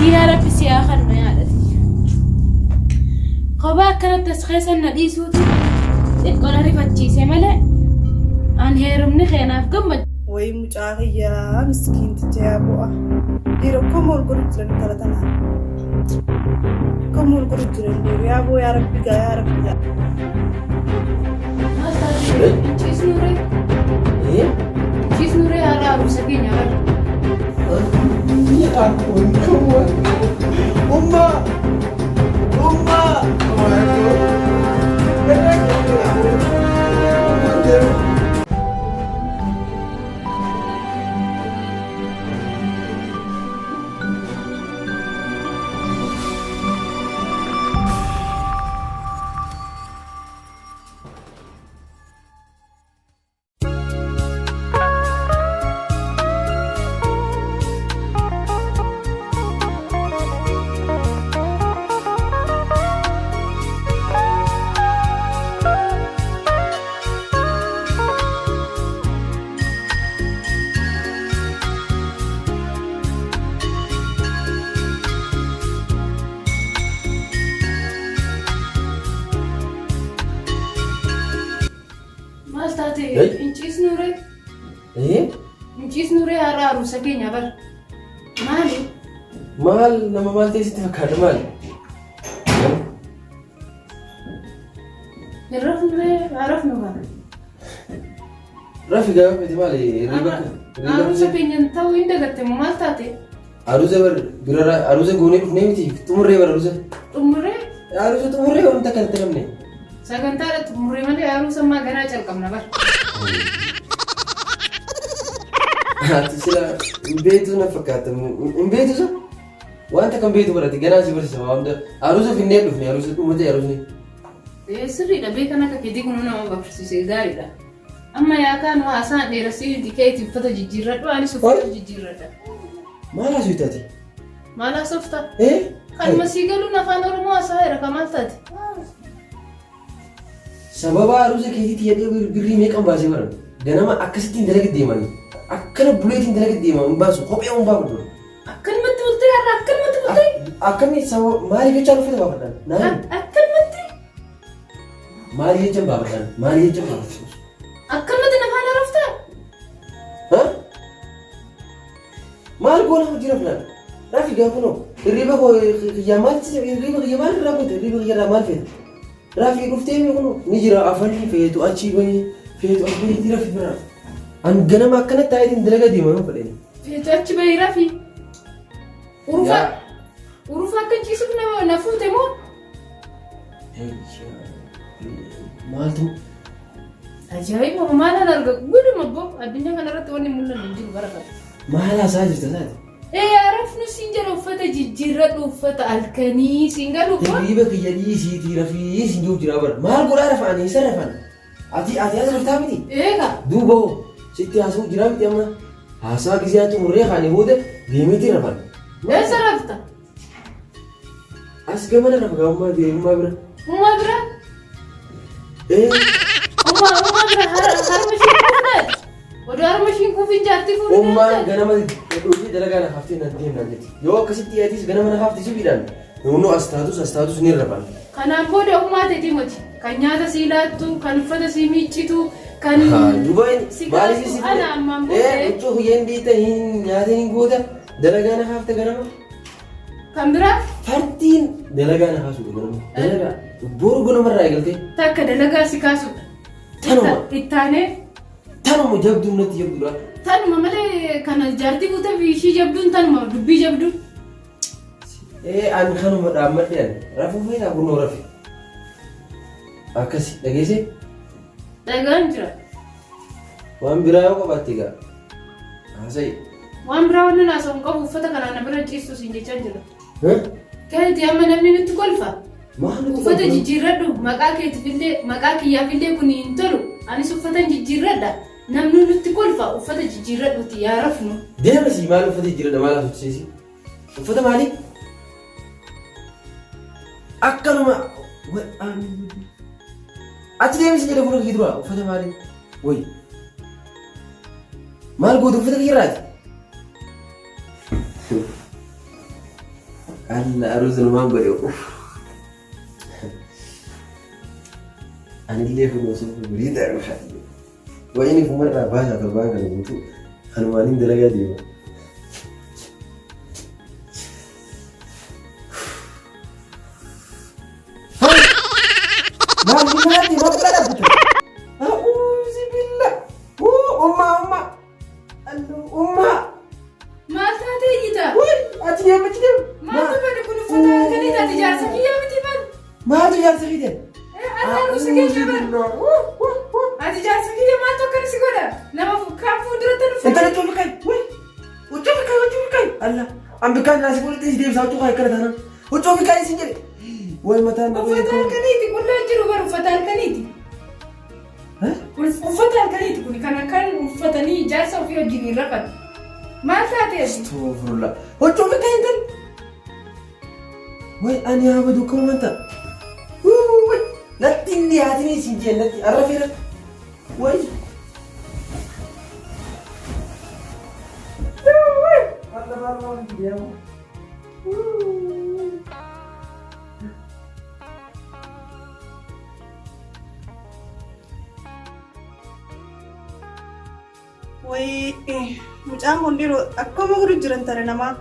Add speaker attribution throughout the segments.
Speaker 1: Diinaa rabbi si haa kennu yaadha tiyya. Kophaa akkanatti as keessa na dhiisuutu xiqqoo na rifachiise malee an heerumni keenaaf gammachuu.
Speaker 2: Wayi mucaa kiyyaa miskiinticha yaa bu'a. Dhiira akkam wal godhu jiran intala tanaan. Akkam wal godhu jiran dhiira yaa boo yaa rabbi gaa yaa rabbi gaa.
Speaker 1: Maal taatee hin ciisnuu ree? Hin ciisnuu ree har'a aruusa keenya bara.
Speaker 3: Umma! Umma!
Speaker 1: Maal taate
Speaker 3: Hey.
Speaker 1: hin ciisnuu ree?
Speaker 3: Eh?
Speaker 1: Hin ciisnuu ree har'a aruusa keenya bara. Maali?
Speaker 3: Maal nama maal ta'e sitti fakkaata maal?
Speaker 1: Hin rafnu ree haa rafnu kana.
Speaker 3: Rafi gaafa fete maali? Hirriba hirriba
Speaker 1: Aruusa keenya ta'uu hin dagatte moo maal taate?
Speaker 3: Aruusa bar bira aruusa goonee dhufnee miti xumurree bar aruusa.
Speaker 1: Xumurree
Speaker 3: Aruusa xumurree wanta kan itti namne.
Speaker 1: sagantaadha xumurree malee aruusa ammaa ganaa calqabna bar.
Speaker 3: Ati sila hin beektu na fakkaata. Hin beektu sa? Wanta kan beektu barate ganaa si barsiisa waa hunda. Aruusa finnee dhufne aruusa dhumate aruusni.
Speaker 1: Sirriidha beekan akka keetii kun nama barsiise gaariidha. Amma yaa kaanu haasaan dheeressii keetii uffata jijjiirradhu anis uffata jijjiirradha.
Speaker 3: Maal haasofta ati?
Speaker 1: Maal haasofta?
Speaker 3: Eh?
Speaker 1: Kanuma sii galuun afaan Oromoo haasaa jira ka maal taate?
Speaker 3: Sababa aruusa keetiitti jedhee birrii meeqan baasee baran. Ganama akkasittiin dalaga deemanii. Akkana buleetiin dalaga deeman hin baasu kophee hin baafadhu.
Speaker 1: Akkanumatti bultee har'a akkanumatti bultee?
Speaker 3: Akkamii sababa maaliif jechaan uffata baafadhan? Naan
Speaker 1: Akkanumatti
Speaker 3: maaliif jechaan baafadhan? Maaliif jechaan baafadhan?
Speaker 1: akkanumatti na faana raftaa?
Speaker 3: Ha? Maal goona hojii rafnaan? Rafi gaafa noo hirriba koo kiyyaa maal hirriba kiyya maal irraa goote hirriba kiyya irraa maal feeta? Rafi dhuftee mi kun ni jira afanii feetu achii bahii feetu as bahiitii rafi biraa. An ganama akkana taa'eetiin dalaga deema yoo fedheen.
Speaker 1: Feetu achi bahii rafi. Urufa urufa akka ciisuuf na na fuute moo?
Speaker 3: Maaltu
Speaker 1: Ajaa'iba maalan arga guduma boo addunyaa kanarratti wanni mul'annu hin jiru bara kana.
Speaker 3: maal haasaa jirta taate?
Speaker 1: Ee arafnu siin jedha uffata jijjiirradhu uffata halkanii siin galu boo.
Speaker 3: Hirriba kiyya dhiisiitii rafii siin jiru jira bara. Maal godhaa rafaan eessa rafan? Ati ati as raftaa miti?
Speaker 1: Eega
Speaker 3: Duuba hoo sitti haasa'u jira miti amma? Haasaa gisee xumurree kaane booda deemeetii rafan.
Speaker 1: Eessa rafta?
Speaker 3: As gamana rafa gaammaa deemummaa bira.
Speaker 1: Ummaa bira?
Speaker 3: Ee
Speaker 1: Ummaa ummaa bira harma ishee kuufnee? Odoo harma ishiin kuufin jaartii fuudhuu
Speaker 3: Ummaan
Speaker 1: dandeessa?
Speaker 3: ganama dhufee dalagaa na haftee nan deemnaan jetti. Yoo akkasitti atis ganama na hafti subiidhaan nuunoo as taatus as taatus ni rafan.
Speaker 1: Kanaan booda ummaa teetii moti. Kan nyaata sii laattu, kan uffata sii miiccitu, kan
Speaker 3: Duuba
Speaker 1: si
Speaker 3: maaliif
Speaker 1: kaastu
Speaker 3: si
Speaker 1: ana ammaan booda.
Speaker 3: Huccuu kiyyeen dhiita hin nyaata hin goota dalagaa na hafte ganama.
Speaker 1: Kan biraa
Speaker 3: Fartiin dalagaa na kaasuudha ganama. Dalagaa boru ganamarraa eegaltee
Speaker 1: takka dalagaa si kaasudha.
Speaker 3: Tanuma.
Speaker 1: Ittaanee
Speaker 3: tanuma jabduun natti jabduudha.
Speaker 1: tanuma malee kana jaartii fuutee fi ishii jabduun tanuma dubbii jabduun.
Speaker 3: Ee ani kanuma dhaammadhe ani rafuu feetaa kunoo rafi. Akkasi dhageessee
Speaker 1: Dhagaan jira.
Speaker 3: waan biraa yoo qabaatte egaa haasa'i.
Speaker 1: Waan biraa waan haasa'u hin qabu uffata kanaan na bira ciistu siin jechaa jira. Keeti amma namni nutti kolfa.
Speaker 3: Maal nutti
Speaker 1: Uffata
Speaker 3: kolfa?
Speaker 1: jijjiirradhu maqaa keetiifillee maqaa kiyyaafillee kun hin tolu. Anis uffatan jijjiirradha. Namni nutti kolfa uffata jijjiirradhuuti yaa rafnu.
Speaker 3: Deema sii maal uffata jijjiirradha maal haasofsiisi? Uffata maalii? Akkanuma achi deemsi jedhe fuula kiyya dura uffata maalii? Wayi maal gootu uffata kiyya irraati? Alla aruuza numaan godhe. Uff. Anillee kun osoo biriidha dhufa. Wayini fumarraa baasaa torbaan kana guutuu kanumaan hin dalagaa deema. Maal maal maal dhaabbata? A'uuzi billah. Ummaa ummaa. Ummaa.
Speaker 1: Maal taatee iyyita?
Speaker 3: Wai ati deemachi deemu.
Speaker 1: Maaltu bade kun uffata halkanii taate jaarsa kiyyaa miti bal.
Speaker 3: Maaltu jaarsa kee ta'e?
Speaker 1: Ati aruusa keenya bal. Ati jaarsa kiyya maaltu akkana si godha? Nama kaan fuulduratti hin
Speaker 3: Intala
Speaker 1: uffatu.
Speaker 3: cuufi kai. Wai. Huccuu fi kai huccuu fi kai. Allah. An bikkaan naasii godhatti si deebisaa huccuu kai akkana taanaan. Huccuu fi kai sin jedhe. Wai mataan na
Speaker 1: Uffata halkaniiti qullaan jiru bar uffata halkaniiti. Uffata halkaniiti kun kan akkan uffatanii jaarsa ofii wajjin hin rafan. Maal taate ati?
Speaker 3: Astaghfirullah. Huccuu fi kai intal. Wai ani haa badu akkuma manta. Wai natti hin dhiyaatinii sin jee natti arra feera. Wai.
Speaker 2: Wayii mucaan kun dhiiroo akkuma godhu jiran tana namaa.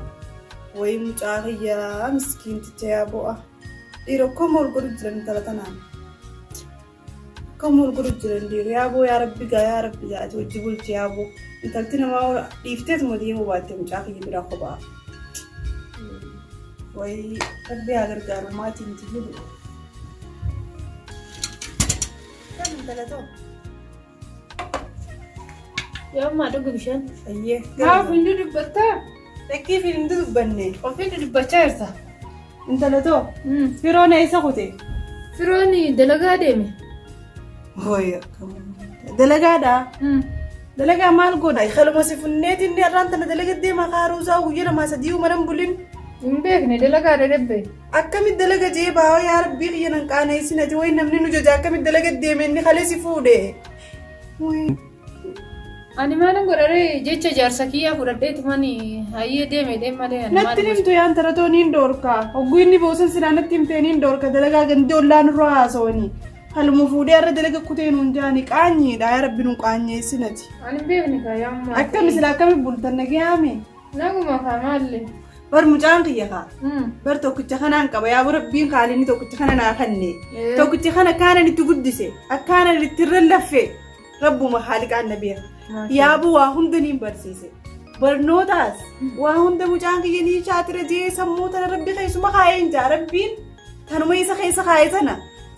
Speaker 2: Wayii mucaa kiyyaa miskiinticha yaa bu'a. Dhiiroo akkuma ol godhu jiran intala tanaan. Akkuma ol godhu jiran dhiiroo yaa boo yaa rabbi gaa yaa rabbi gaa ati hojii bulchi yaa boo. Intalti namaa dhiifteetuma deemuu baatte mucaa kiyya biraa kophaa. Wayii rabbi haa gargaaru maatiin tiyya du'a. Kan intala ta'u.
Speaker 1: Yaa ammaa dhugu bishaan.
Speaker 2: Ayyee.
Speaker 1: Maaf hin dubbattaa?
Speaker 2: Lakkii fi hin dubbanne.
Speaker 1: Ofiin dubbachaa jirta.
Speaker 2: Intala too. Firoon eessa kute?
Speaker 1: Firoon dalagaa deeme.
Speaker 2: Hooyi akkam. Dalagaadha. Dalagaa maal godha? Kaluma si funneeti inni har'aan tana dalaga deema kaaruusaa guyyaa lamaa sadii mana hin bulin.
Speaker 1: Hin beekne dalagaa dadhabbe.
Speaker 2: Akkamitti dalaga jee baa'oo yaa rabbii kiyya nan qaaneessin ati wayi namni nu jaja akkamitti dalaga deeme inni kalee si fuudhe.
Speaker 1: Ani maalan godharee jecha jaarsa kiyyaa fudhadheetuman hayyee deeme dhee malee ani maal
Speaker 2: Natti himtu yaan taratoo niin dhoorka. Hogguu inni boosan silaa natti himtee niin dhoorka dalagaa gandee ollaa nurra haasawanii. Haluma fuudhee har'a dalaga kutee nuun jaani qaanyiidha yaa rabbi nu qaanyeessin ati.
Speaker 1: Ani hin beekne kaa yaa ammaa.
Speaker 2: Akkami silaa akkami bultan nagayaame.
Speaker 1: Naguma kaa maalli.
Speaker 2: Bar mucaan kiyya kaa. Bar tokkicha kanaan qaba yaa rabbiin kaalinni tokkicha kana naa kanne. Tokkicha kana akkaanan itti guddise akkaanan itti irra laffe rabbuma haaliqaan na beeka. Yaabuu waa hunda niin barsiise. Barnootaas waa hunda mucaan kiyya nii shaatira jee sammuu tana rabbi keessuma kaa'een jaa rabbiin tanuma isa keessa kaa'e tana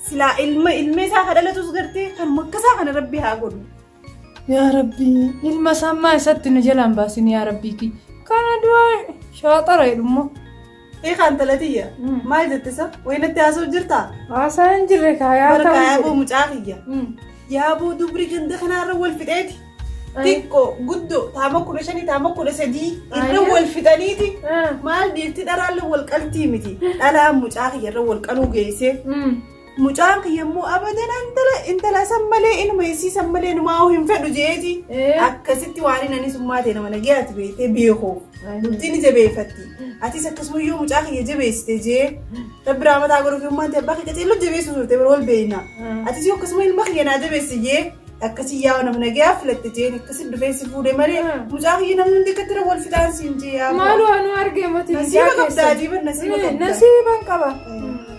Speaker 2: silaa ilma ilma isaa ka dhalatus gartee kanuma akkasaa kana rabbi haa godhu.
Speaker 1: Yaa Rabbii ilma isaa ammaa isatti nu jalaan baasin yaa Rabbii kiyya. Kana du'aa shaaxara jedhummoo.
Speaker 2: Ee kaan talatiyya maal jette isa wayinatti haasa'u jirtaa?
Speaker 1: Haasaa hin jirre kaa yaa
Speaker 2: Barkaa
Speaker 1: ta'u
Speaker 2: yaaboo
Speaker 1: jedhe.
Speaker 2: mucaa kiyya. Yaaboo dubri ganda kanaarra wal fixeeti. Xiqqoo guddoo taama 15 taama 13 irra
Speaker 1: Ayya.
Speaker 2: wal fixaniiti. Maal dhiirti dharaallee wal qaltii miti. Dhalaan mucaa kiyya irra wal qaluu geessee. Mucaan kiyya immoo abadan intala intala san malee inuma isii san malee inumaa hin fedhu jeeti. Akkasitti waan inni anis ummaa ta'e nama nagayaati beektee beeku. Bultiin ni jabeeffatti. Atis akkasuma yoo mucaa kiyya jabeessite jee rabbi raamataa godhuuf ummaan ta'e abbaa kiyya qaceelloo jabeessu turte bara wal beekna. Atis yoo akkasuma ilma kiyya naa jabeessi jee akkasii yaa nama nagayaa filatte jeen akkasi dhufee si fuudhe malee mucaa kiyya namni hundi akkatti irra wal fixaan siin jee yaa.
Speaker 1: Maaloo anuu argee mati
Speaker 2: Nasiiba qabda ajiiban nasiiba qabda.
Speaker 1: Nasiiban qaba.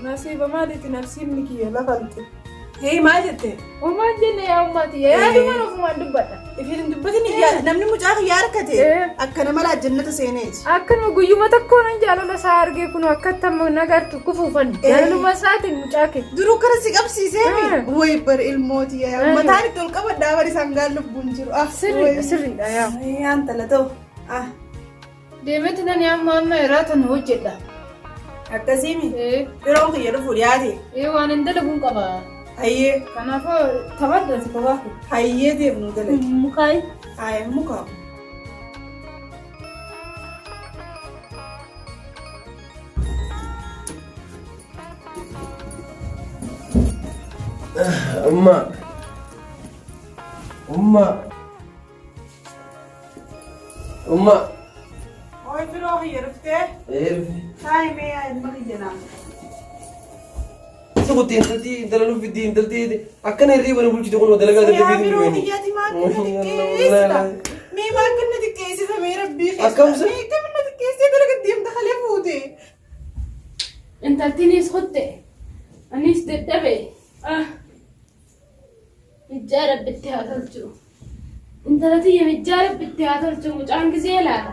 Speaker 1: Nasiiba maaliiti nasiibni kiyya lafa lixu.
Speaker 2: Hee maal jette?
Speaker 1: Homaan jenne yaa ummaati yaadumaan ofumaan dubbadha.
Speaker 2: Ifiin hin dubbatin iyyaa namni mucaa kiyya harkate akka nama laajjannata seeneeti.
Speaker 1: Akkanuma guyyuma tokkoon an jaalala isaa argee kun akkatti amma nagartu kufuufan jaalaluma isaatiin mucaa kee.
Speaker 2: Duruu kana si qabsiisee mi? Wayi bar ilmooti yaa mataan itti ol qabadhaa bari isaan gaan lubbuun jiru. Ah
Speaker 1: Sirriidha sirriidha yaa.
Speaker 2: Yaan tala ta'u. Ah
Speaker 1: Deemeti nani amma amma irraa tan hojjedha.
Speaker 2: Akkasii mi? Yeroon kiyya dhufu dhiyaate.
Speaker 1: Ee waan hin dalaguun qaba.
Speaker 2: Hayyee.
Speaker 1: Kanaafuu taphadhu ati kophaa kee.
Speaker 2: Hayyee deemnu dalagi.
Speaker 1: Mukaayi.
Speaker 2: Hayyee mukaa.
Speaker 3: Umma. Umma. Umma.
Speaker 2: Oi firoo kiyya dhuftee?
Speaker 3: Ee dhufe.
Speaker 2: Taa'i mee yaa ilma kiyya naa.
Speaker 3: Isa kutti intalti intala nu fiddi intalti akkana hirriiba nu bulchite kun dalagaa
Speaker 2: Yaa
Speaker 3: dadhabbii
Speaker 2: biroo
Speaker 3: nu
Speaker 2: kiyyaati maa akka na xiqqeessita. Mee maa akka na xiqqeessita mee rabbii keessa.
Speaker 3: Akkam sa-
Speaker 2: Mee akkam na xiqqeessee dalaga deemta kalee fuute.
Speaker 1: Intaltinis kutte. Anis dadhabe. Ah. Mijjaa rabbitti haa tolchu. Intala tiyya mijjaa rabbitti haa tolchu mucaan gizee laala.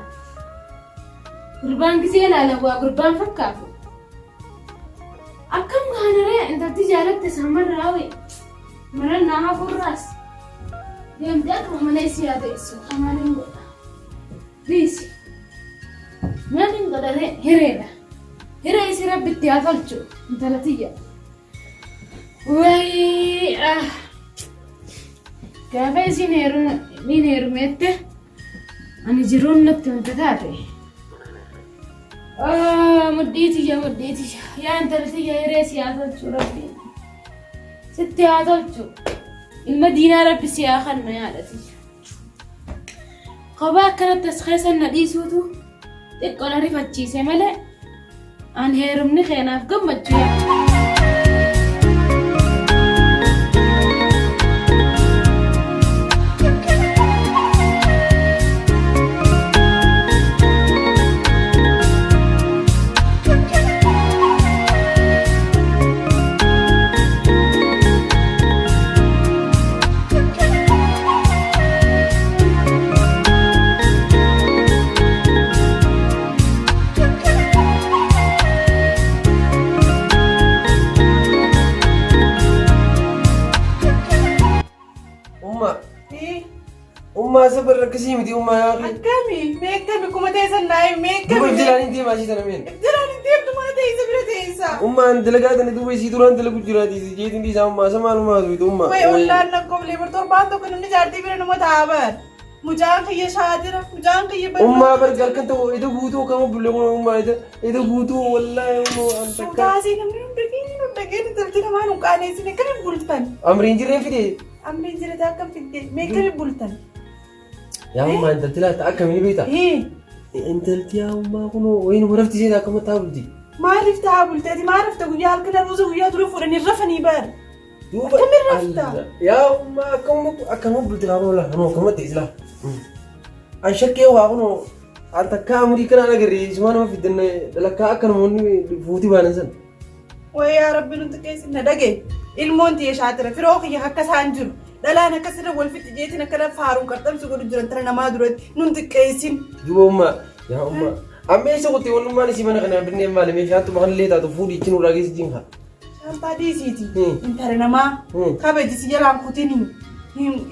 Speaker 1: Gurbaan gizee laala waa gurbaan fakkaatu. Akkam gaanaree intalti jaalatte samarraa wayi. Marannaa hafuurraas. Deemtee akkuma mana isii haa teessu. Maaliin godha? Dhiisi. Maaliin godharee hireedha. Hiree isii rabbitti haa tolchu intala tiyya. Wayii ah. Gaafa isiin heeruma niin heerumeette ani jiruun natti wanta taate. Ah, mudhii tiyya mudhii tiyya yaa intala tiyya hiree si haa tolchu rabbiin. Sitti haa tolchu. Ilma diinaa rabbi si haa kennu yaadha tiyya. Kophaa akkanatti as keessa na dhiisuutu xiqqoo na rifachiise malee an heerumni keenaaf gammachuu yaa.
Speaker 3: Umma, umma sabar akkasii miti umma yaa akhi.
Speaker 2: Akkami? Mee akkami kuma teessan naa himi mee
Speaker 3: Duuba
Speaker 2: akkami?
Speaker 3: jalaan hin deemaa ishii tana meen.
Speaker 2: Jalaan hin deemtu mana teessa bira teessa.
Speaker 3: Ummaan dalagaa tana duuba isii duraan dalagu jiraati isii jeetiin dhiisaa ummaa isa maalumaa tuutu umma.
Speaker 2: Way ollaan na qoblee bar torbaan tokko namni jaartii bira numa taa'a bar. Mucaan kiyya shaatira mucaan kiyya bar.
Speaker 3: Ummaa bar halkan tokko ida guutuu akkama bulle kun ummaa ida ida guutuu wallaahi ummaa an takka.
Speaker 2: Suutaasii namni hunda keenya hunda keenya intalti namaa nu qaaneessine akkamiin bultan?
Speaker 3: Amriin jirreen fide.
Speaker 2: Amriin jirate akkam fidde mee akkamiin bultan?
Speaker 3: Yaa ummaa intalti laata akkamiin beekta?
Speaker 2: Hii.
Speaker 3: Intalti yaa ummaa kunoo wayinuma rafti seeta akkuma taa bulti.
Speaker 2: Maaliif ta'a bulteeti maal rafta guyyaa halkan hafuusa guyyaa dura fuudhanii rafanii bar.
Speaker 3: Duuba
Speaker 2: Akkamiin rafta?
Speaker 3: Yaa ummaa akkamuma akkamuma bulti kaa kunoo laa kunoo akkamuma ta'e silaa. An shakkee waa kunoo an takkaa amurii kanaan agarre isumaa nama fiddan dhalakkaa akka namoonni fuuti baanan san.
Speaker 2: Way yaa rabbi nuti keessa na dhage ilmoon tiyya shaatira firoo kiyya akka isaan jiru dhalaan akkasirra wal fixi jeetiin akkana faaruun qarxamsi godhu jiran tana namaa duratti nun xiqqeessin.
Speaker 3: Duuba ummaa yaa ummaa amma eessa kutte wannummaan isii mana kana binneen maali meeshaatuma kanallee taatu fuudhi ichi nurraa keessa jiin haa.
Speaker 2: Shaantaa dhiisiiti.
Speaker 3: Hmm.
Speaker 2: Intala namaa
Speaker 3: Hmm.
Speaker 2: kabaji si jalaan kutini.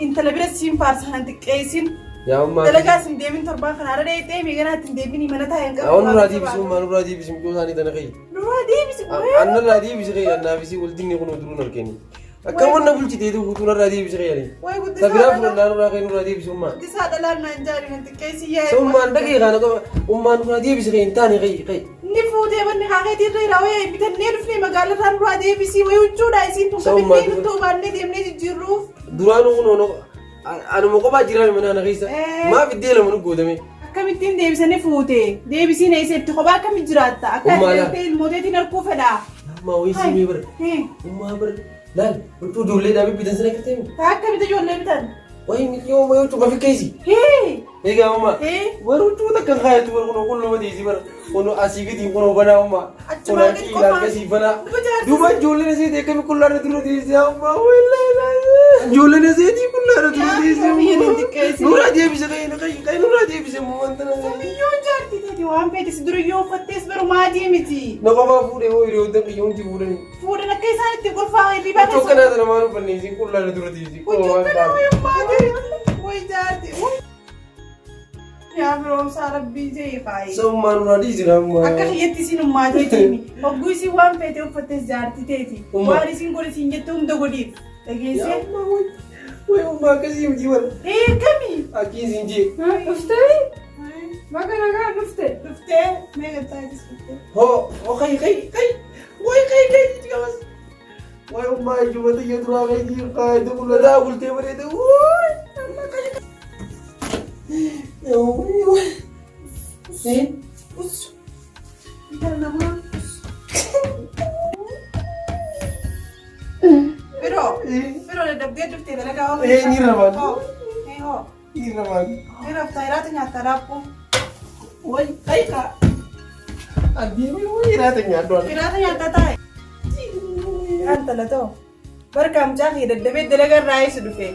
Speaker 2: Intala bira siin faarsa nan xiqqeessin.
Speaker 3: Yaa ummaa.
Speaker 2: Dalagaa sin deemin torbaan kana irra dheeyxee miiganaa ittiin deebinii mana taa'e hin qabu.
Speaker 3: Awwan nurraa deebisi ummaa nurraa deebisi mucoo isaanii tana kayyi.
Speaker 2: Nurraa deebisi.
Speaker 3: Annarraa deebisi kayyi annaaf isii wal dinni kun duruun arganii. Akka wanna bulchitee guutuu narraa deebisi kayyi.
Speaker 2: Way guddisaa
Speaker 3: Tabiraa
Speaker 2: dhalaa.
Speaker 3: fudhannaa nurraa kayyi nurraa deebisi ummaa.
Speaker 2: Guddisaa dhalaan naan jaari nan xiqqeessi yaa.
Speaker 3: Sa ummaan dhagee kana qaba ummaan nurraa deebisi kayyi hin taane kayyi kayyi.
Speaker 2: Inni fuutee banni haakeetii irra jira wayii bitannee dhufnee magaalarraa nurraa deebisii wayii huccuudha isiin tun
Speaker 3: Sa ummaa
Speaker 2: kabinnee nutti hubaannee deemnee jijjiirruuf.
Speaker 3: Duraanuu kun anuma kophaa jiraa mana kana keessa
Speaker 2: Eh.
Speaker 3: maaf iddee lama nu gootame.
Speaker 2: Akkamittiin deebisanii fuute deebisiin eessa itti kophaa akkamitti jiraatta akka
Speaker 3: Ummaa laa.
Speaker 2: deemtee ilmooteetiin arguu fedha.
Speaker 3: Ummaa wayii simee bara. Ummaa bara. Laal huccuu ijoollee dhaabee bitan sana gartee mi?
Speaker 2: Akkamitti ijoollee bitan?
Speaker 3: Wayii miti yoo wayii huccuu mafi keessa.
Speaker 2: Hee!
Speaker 3: Egaa ummaa.
Speaker 2: Hee!
Speaker 3: Warri huccuu takka hin kaayattu bara kun qulluma teessi bara. Kun asii gadi kun banaa ummaa. Kun
Speaker 2: Achumaa gadi
Speaker 3: achii
Speaker 2: qofaa.
Speaker 3: akkasii banaa.
Speaker 2: Duba jaarsi.
Speaker 3: Duuba ijoolleen asii akkami qullaadha dura teessi yaa ummaa. Wallaahi ijoolleen asii qullaadha dura teessi.
Speaker 2: Biyya ni xiqqeessi.
Speaker 3: Nurraa deebise qayyee qayyee qayyee nurraa deebise immoo wanta na.
Speaker 2: Biyyoon jaartii teeti waan feetis dura yoo uffattees barumaatii miti.
Speaker 3: Na qofaa fuudhee hoo hiriyoota qiyyoon hundi fuudhanii.
Speaker 2: Fuudhan akka isaan itti qulfaa hirribaa
Speaker 3: Huccuu akkanaa tana maal uffanne isiin qullaadha dura teessi.
Speaker 2: Huccuu akkanaa wayii maatii. Way jaartii. Yaa firoomsaa rabbii jee faayi.
Speaker 3: Sa'ummaa nurraa dhiisi rammaa.
Speaker 2: Akka kiyyatti isin ummaatee teemi. Hogguu isin waan feete uffattes jaartii teeti.
Speaker 3: Umma.
Speaker 2: Waan isin godhi siin jette hunda godhiif. Dhageessee?
Speaker 3: Way ummaa akkasii miti bara.
Speaker 2: Ee kami?
Speaker 3: Akkiin siin jee.
Speaker 1: Dhuftee? Baga nagaa dhufte.
Speaker 2: Dhuftee mee galtaa itis dhuftee?
Speaker 3: Hoo hoo kai kai kai. Way kai kai qabas. Way ummaa ijuma tiyya duraa kai jiru kai qullataa bultee bareede. Way Allah kai. Way.
Speaker 2: Us. Intala namaa. Firoo. Firoo dadhabdee dhuftee dalagaa hoo.
Speaker 3: Eh, ni ramaan.
Speaker 2: Hoo. Eh, hoo.
Speaker 3: Ni ramaan.
Speaker 2: Ni raftaa hiraata nyaattaa daabboo.
Speaker 3: Way ayikaa. Adeemee way hiraata nyaadhu.
Speaker 2: Hiraata nyaattaa taa'e. Intala ta'u. Barkaa mucaa kee daddabee dalagaa irraa eessu dhufe.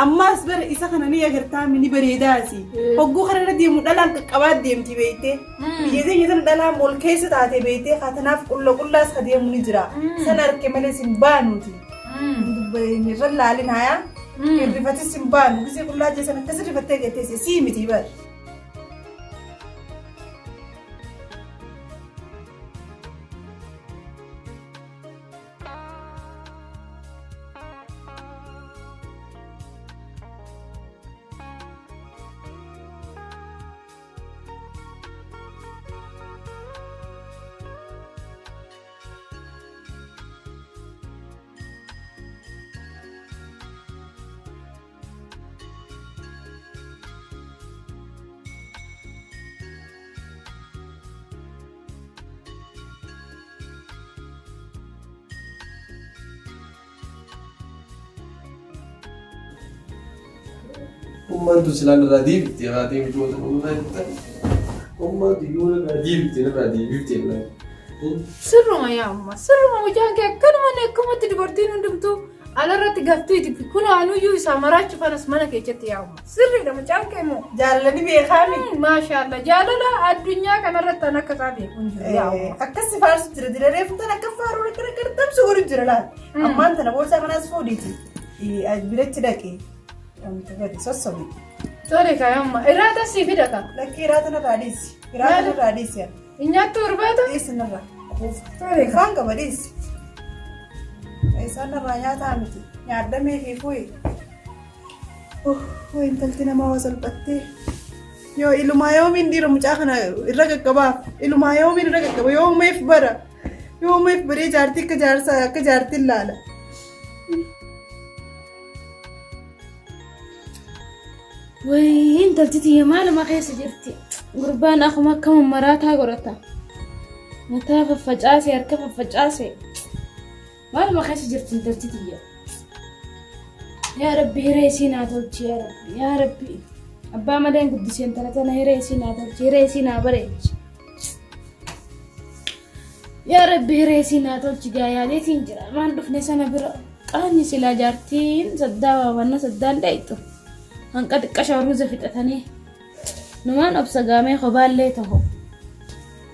Speaker 2: Ammaas bara isa kana ni agartaa ni bareedaasi. Hogguu kana irra deemu dhalaan qaqqabaa deemti beektee. Biyya keenya sana dhalaan ol keessa taate beektee katanaaf qulla qullaas ka deemu ni jira. Sana arge malee sin baanuuti. Irra laalin hayaa. Hirrifatis sin baanu. Gisee qullaa jeessan akkas rifattee gatteesse sii miti bara.
Speaker 3: Ummaan tun silaan irraa deebifte haatee miti wanta kun irraa jettan. Ummaan tun yoo irraa deebifte irraa deebifte irraa.
Speaker 1: Sirruma yaa umma sirruma mucaan kee akkanuma akkumatti dubartiin hundumtuu alarratti gaftiiti kun anuyyuu isaa maraachuuf anas mana keessatti yaa umma sirriidha mucaan kee immoo.
Speaker 2: Jaalalli beekaa miti.
Speaker 1: Maashaallah jaalala addunyaa kanarratti an akka isaa beeku hin jiru yaa umma.
Speaker 2: Akkas si faarsu jira jira reefu tan akka faaruu rakkina gartamsu godhu jira laal. Ammaan tana boorsaa kanaas fuudhiiti. Biratti dhaqee. Gadi sossobi.
Speaker 1: Tole kaa yaa umma irraa sii fida kaa.
Speaker 2: Lakkii hiraata narraa dhiisi. Hiraata narraa dhiisi.
Speaker 1: Hin nyaattu irbaata?
Speaker 2: Dhiisi narraa.
Speaker 1: Tole kaa.
Speaker 2: Afaan qaba dhiisi. Isaan narraa nyaataa miti. Nyaadhamee fi fuyi. Way intalti namaa waa salphattee. Yoo ilumaa yoomiin dhiira mucaa kana irra qaqqabaaf. Ilumaa yoomiin irra qaqqaba. Yoomeef bara. Yoomeef baree jaartii akka jaarsaa akka jaartiin laala.
Speaker 1: Wayii intalti tiyya maaluma keessa jirti. Gurbaan akkuma akka mammaraataa godhata. Mataa faffacaase harka faffacaase. Maaluma keessa jirti intalti tiyya. Yaa Rabbi hiree isii naa tolchi yaa Rabbi yaa Rabbi. Abbaa malee hin guddisee intala tana hiree isii naa tolchi hiree isii naa bareechi. Yaa Rabbi hiree isii naa tolchi gaa yaadeetiin jira. Maan dhufne sana bira qaanyi silaa jaartiin saddaa waawanna saddaan dhayxu. Hanqa xiqqasha ruuza fixatanii. Numaan obsa gaamee kobaallee tahu.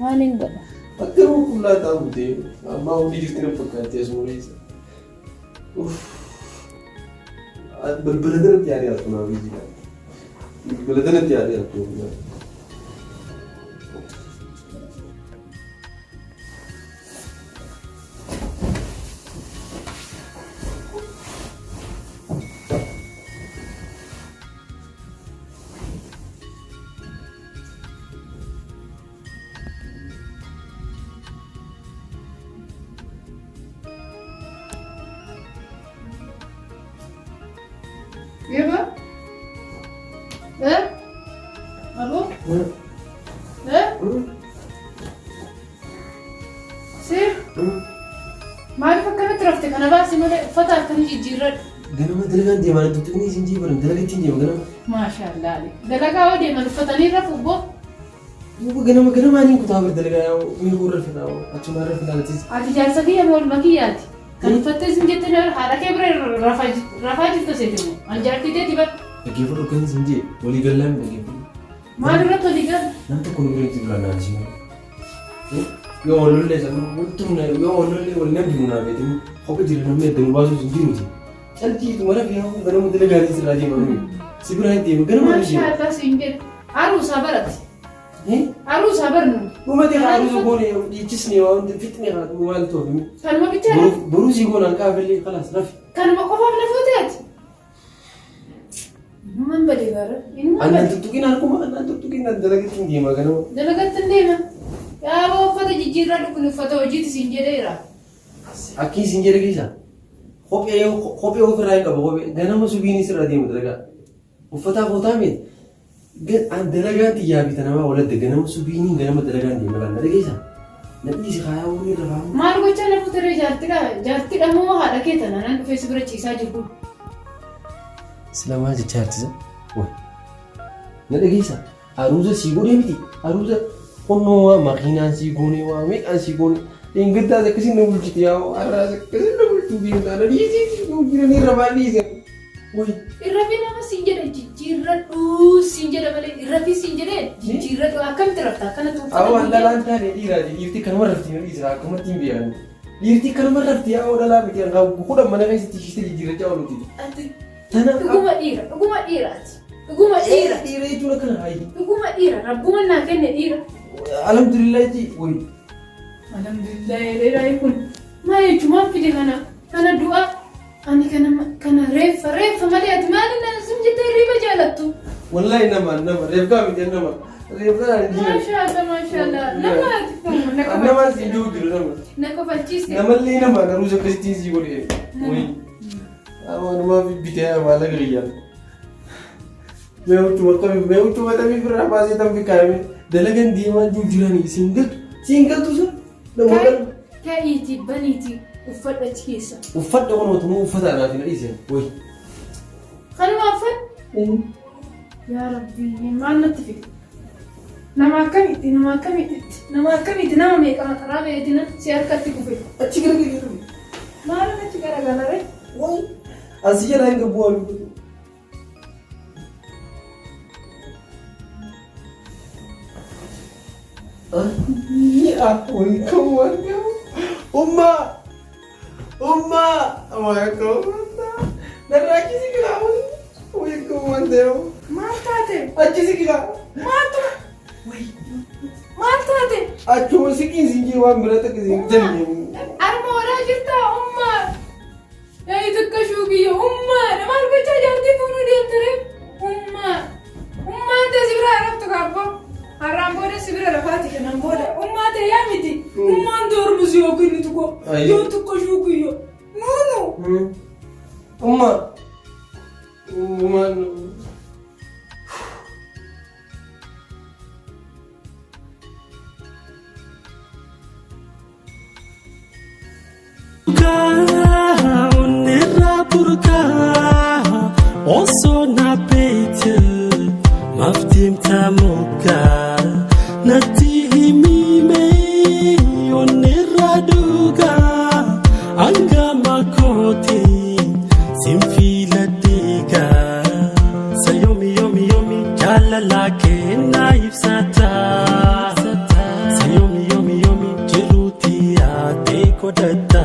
Speaker 1: Waan hin godha.
Speaker 3: Akka qullaa taa'u ta'e ammaa hundi jirti na fakkaatti asuma keessa. Balbala kanatti yaadee harku naa biyyi. Balbala kanatti yaadee harku.
Speaker 1: Yeba? Eh? Abu? Eh? Si? Maaliif akkanatti rafte kana baasi malee uffata akkanii jijjiirradhu.
Speaker 3: Ganama dalagaan deemaa na tuttuqni isin jiibaran dalagatti hin deema ganama.
Speaker 1: Maashaallah. Dalagaa yoo deeman uffatanii rafu boo.
Speaker 3: Duuba ganama ganamaan hin kutaa bira dalagaa yaa'u miikuu irra fitaa achumaa irra fitaa atis.
Speaker 1: Ati jaarsa kiyya moo ilma kiyyaati? Kan uffattee isin jette na haadha kee bira rafaa jirta seete moo? An jaartii teeti bar.
Speaker 3: Dhaggeeffadhu akkan isin jee walii gallaan dhaggeeffadhu.
Speaker 1: Maal irratti walii gal?
Speaker 3: Nam tokko nu bira jiru naan isin. Yoo wal lollee sana waltumna yoo wal lollee wal namni nu naa beeknu kophee jira namni adda nu baasuus hin jiruuti. Caltii mara fi hafu ganama dalagaa sirraa deema nuyi. Si biraa hin deema ganama ni deema.
Speaker 1: Maashaallah siin jedhe. Aruusaa barate. Aruusaa barnu.
Speaker 3: Dhumate haa goone dhiichisne waan fixne haa maal ta'u.
Speaker 1: Kanuma bichaa
Speaker 3: Boruu sii goonaan kaafillee kalaas rafi.
Speaker 1: Kanuma qofaaf na fuuteeti. Innumaan badee bara. Innumaan
Speaker 3: Annan
Speaker 1: badee.
Speaker 3: tuttuqin harkuma annan tuttuqin nan dalagatti hin deema ganama.
Speaker 1: Dalagatti hin deema. Yaaboo uffata jijjiirraa kun uffata hojiiti siin jedheera.
Speaker 3: Akki isin jedhe keessa kophee kophee ofirraa hin qabu kophee ganama subiin sirra deemu dalagaa. Uffata footaa miti. An dalagaan xiyyaa fi tanamaa waladda ganama subiin ganama dalagaan deema laalla dhageessa. Na dhiisi kaayaa wani irra baamu.
Speaker 1: Maal gochaa na fuutaree jaartidha jaartidha moo haadha kee tana nan dhufee si bira ciisaa jiru kun.
Speaker 3: Sila maal jechaa jirtisa? Way. Na dhageessa. Aruuza sii godhee miti. Aruuza qonnoo waa makiinaan sii goonee waa meeqaan sii goonee. Dheengaddaas akkasiin na bulchite yaa har'aas akkasiin na bulchuu deemtaa. Na dhiisii sii jiranii irra baan dhiise. Way.
Speaker 1: Irrafi nama siin jedhe jijjiirradhu siin jedhe malee irrafi siin jedhe jijjiirradhu akkamitti rafta akkanatti uffata
Speaker 3: Awwa
Speaker 1: guyyee.
Speaker 3: dhalaan taane dhiiraati. Dhiirti kanuma rafti na dhiisira akkamatti hin beekan. Dhiirti kanuma rafti yaa dhalaa miti kan kudhan mana keessatti ishiste jijjiirrachaa ooluti.
Speaker 1: Ati
Speaker 3: Tana
Speaker 1: dhuguma dhiira dhuguma dhiiraati dhuguma dhiira
Speaker 3: dhiira jechuun akkana hayi.
Speaker 1: dhuguma dhiira rabbuma naa kenne dhiira.
Speaker 3: Alhamdulillah ji wayi.
Speaker 1: Alhamdulillah dheeraa kun maal jechuun maal fide kana kana du'a ani kana kana reeffa reeffa malee ati maali na sun jettee hirriba jaalattu.
Speaker 3: Wallahi nama nama reefkaa miti nama reefkaa hin jiru.
Speaker 1: Maashaallah maashaallah nama ati kun na
Speaker 3: Nama si jiru jiru nama.
Speaker 1: na kofalchiiste.
Speaker 3: Namallee nama garuu akkasitti si godhe. Wayi. Anumaa fi bitee maallaqa kiyyaan. Mee huccuma akkamii mee huccuma akkamii firraa baasee tan bikkaa'ame dalagan deemaa jiru jiranii siin galtu siin galtu sun nama galu.
Speaker 1: Ka'iitii baniitii uffadhu achi keessa.
Speaker 3: Uffadha kun otuma uffata anaaf hin dhiise wayi.
Speaker 1: Kanuma uffadhu. Yaa Rabbi maal natti fide? Nama akkamitti nama akkamitti nama akkamitti nama meeqa maqaraa beetina si harkatti kufe.
Speaker 3: Achi garagalee.
Speaker 1: Maal achi garagalaree?
Speaker 3: Wayi. Asii jalaa hin gabbu waan. Umma! Umma! Narraa achi siqilaa.
Speaker 2: Maal taate?
Speaker 3: Achi siqilaa.
Speaker 2: Maaltu? Maal taate?
Speaker 3: Achuma siqiin siin jee waan bira takka siin jenne.
Speaker 1: Arma waraa jirtaa ummaa. Yaa xiqqa shuukiyya ummaa maal gochaa jaartii fuunuu deemtare ummaa. Ummaan ta'e si bira raftu kaabbo. Har'aan booda si bira rafaati kanan booda ummaa ta'e yaa miti. Ummaan ta'e ormu si yookiin nuti koo. Yoo xiqqa shuukiyya. Nuunu.
Speaker 3: Umma. Ummaan.
Speaker 4: Onnirraa burqaa osoo na beekte maaf deemta moggaa natti himime onnirraa dhugaa hangama kooti sin filadheegaa sa yoomi yoomi yoomi jaalala kennaa ibsata sa yoomi yoomi yoomi jiruuti yaadee godhata.